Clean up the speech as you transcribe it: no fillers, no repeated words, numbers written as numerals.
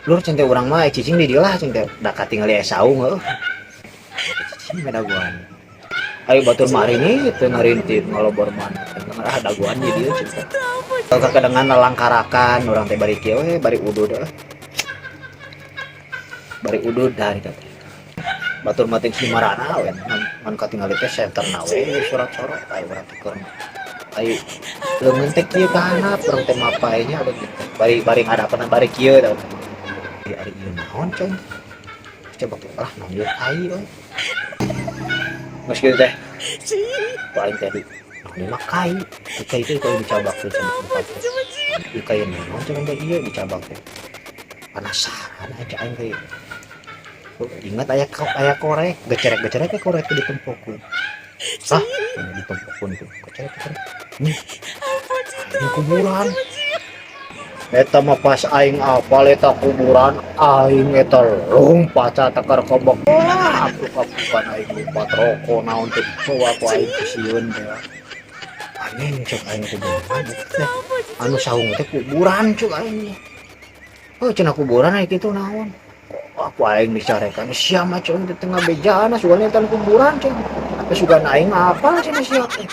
Lur, cing teh urang mah cicing di dieu lah, cing teh, da katingali aya saung heuh. Cicing dagoan. Ayo batur mah ini teu ngarintit ngalobor mana. Ngarah dagoan di dieu, cing teh. Kakedengan lalangkarakan urang teh bari kieu we, bari udud heuh. Bari udud dah eta teh. Batur mah teh dimarana we, ngan katingali teh senterna we surat-sorot aya urang teh keur. Ai leungeun teh kieu ka handap, urang teh mapay nya leungeun teh. Bari bari ngadapan bari kieu tah. Ari ieu naon, coy? Coba tuh lah, naon ieu, kai euy. Geus kieu teh. Ku aing teh di naon ieu mah kai. Ieu kai teh kai dicabak teh cenah tempat teh. Ieu kai naon cenah teh ieu dicabak teh. Penasaran aja aing teh. Ingat aya aya korek, gecerek-gecerek ke korek teh ditempokkeun. Hah, ditempokkeun tuh, gecerek-gecerek. Nih, ini kuburan. Eta mah pas aing apal eta kuburan, aing eta lompat takar kobok. Wah, apuk-apukan aing lompat, rokok naon teh dibawa ku aing kesieun teh. Anjing, cek aing, kuburan teh. Anu saung teh kuburan, cek aing. Oh, cenah kuburan aya kitu naon. Kok aku aing dicarekan sia mah, cek teh tengah bejana sugan eta kuburan, cek. Tapi sugan aing apal cenah sia teh.